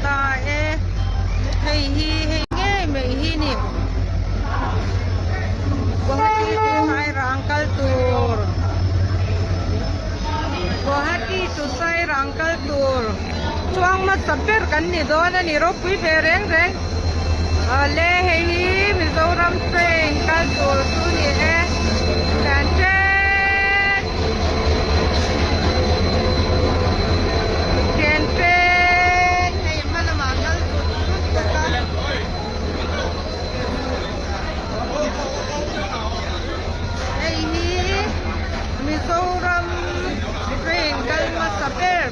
ta e hei hi hei ngei mai hi ni Guwahati to Sairang kal tur Guwahati to Sairang kal tur chuang hmasa ber kan ni dawn a ni ropui ve reng reng awle hei hi Mizoram train kal tur chu ni e kan train kan train hei hma lamah kal tut tut bawk a. Hei hi Mizoram train kal hmasa ber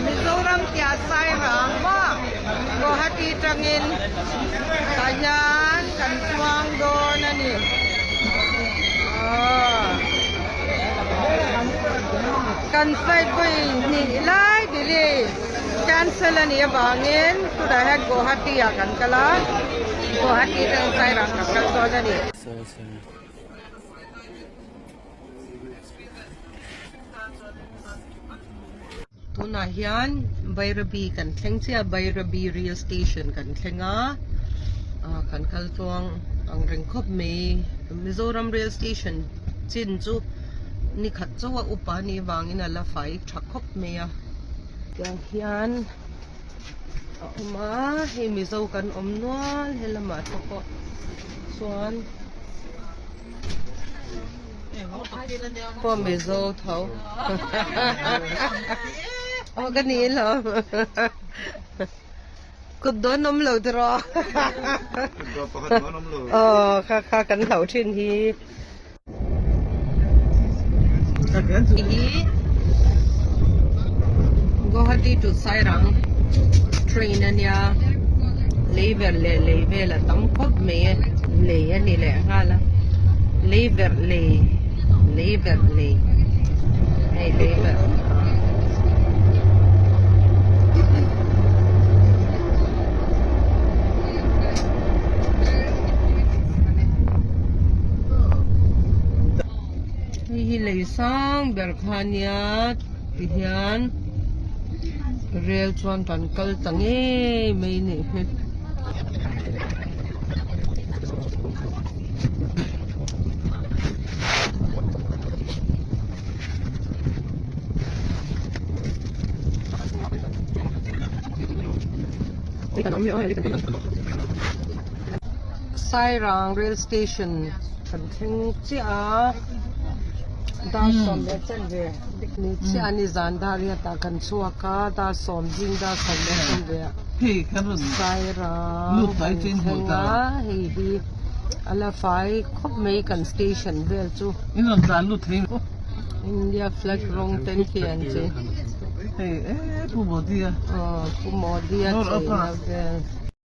Mizoram tia Sairang maw Guwahati tangin tah hian kan chuang dawn a ni kan flight vawi hnih lai delay cancel a nih avangin tunah hian Guwahati ah kan kal a Guwahati atangin Sairang kan kal dawn a ni. Tunah hian Bairabi kan thleng chiah a Bairabi rail station kan thleng a ah kan kal tluang ang reng khawp mai Mizoram rail station chin chu ni khat chauh a upa a nih vangin a la fai tha khawp mai a tiang hian a awm a hei Mizo kan awm nual helamah te pawh chuan. Pawh Mizo tho aw ka ni lo kut dawn awm lo tiraw aw kha kha kan hlauh thin hi hi Guwahati to Sairang train ania lei verh leh lei vel a tam khawp mai e lei a ni leh nghal a lei verh lei lei verh lei hei lei verh hei hi lei sang ber kha ania tihian rel chuan kan kal ta ngei mai a nih hi. Sairang rail station kan thleng chiah a dar sawm leh chanve ni chiah a ni zan dar riat ah kan chhuak a dar sawm zing dar sawm leh chanve ah Sairang kan thleng a hei hi a la fai khawp mai kan station vel chu India flag rawng ten khi an chei. Hei e Pu Modi a. Aw Pu Modi a cheina vel.